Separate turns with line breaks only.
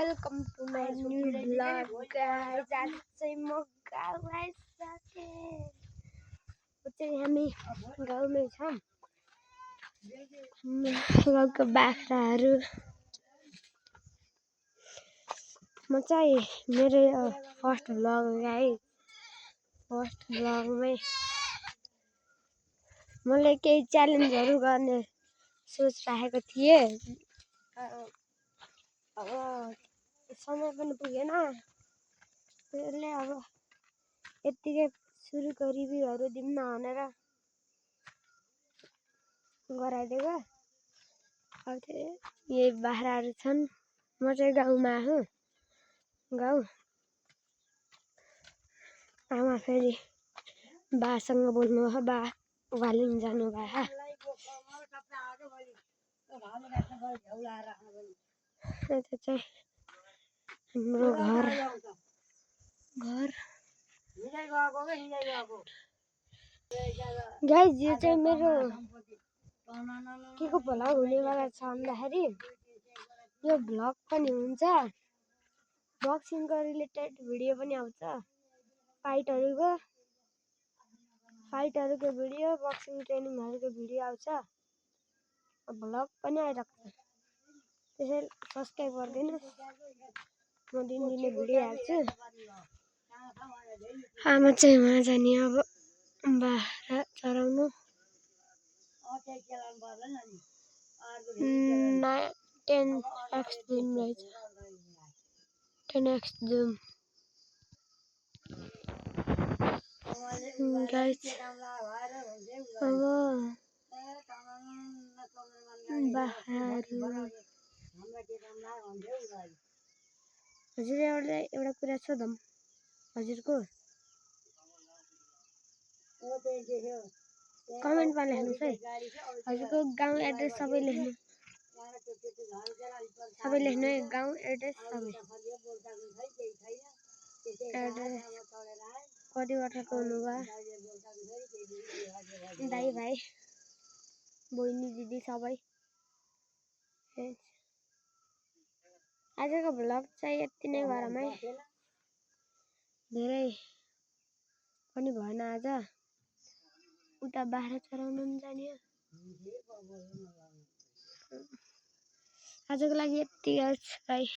Welcome to my new blog guys. आज चाहिँ म गाउँ आइसकेँ। चाहिँ हामी गाउँमै छौँ। गाउँको बाख्राहरू। म चाहिँ मेरो फर्स्ट ब्लग गाइस। फर्स्ट ब्लगमै मैले केही च्यालेन्जहरू गर्ने सोच राखेको थिएँ। अब समय पनि पुगेन, त्यसले अब यत्तिकै सुरुको रिभ्यूहरू दिउँ न भनेर गराइदिएको। अब चाहिँ यही बाख्राहरू छन्। म चाहिँ गाउँमा हुँ। गाउँ आमा फेरि बासँग बोल्नु भयो। बा वालिङ जानु भयो। यता चाहिँ हाम्रो घर गाइस, यो चाहिँ मेरो के को भ्लग हुनेवाला छ भन्दाखेरि यो भ्लग पनि हुन्छ, बक्सिङको रिलेटेड भिडियो पनि आउँछ। फाइटहरूको भिडियो, बक्सिङ ट्रेनिङहरूको भिडियो आउँछ। भ्लग पनि आइरहेको छ। त्यसैले सब्सक्राइब गरिदिनुहोस्। म दिनदिनै भिडियो हाल्छु। आमा चाहिँ उहाँ जाने अब बाख्रा चराउनु। 10x जुम रहेछ। 10x zoom guys. अब बाख्राहरू हजुर एउटा कुरा सोधौँ हजुरको, कमेन्टमा लेख्नुहोस् है। हजुरको गाउँ एड्रेस सबै लेख्नु। सबै लेख्नु है, गाउँ एड्रेस सबै। एड्रेस कति वर्षको हुनुभयो, दाइ भाइ बहिनी दिदी सबै। आजको भ्लग चाहिँ यति नै गरौँ है। धेरै पनि भएन आज। उता बाख्रा चराउनु पनि जाने। आजको लागि यति गाइस।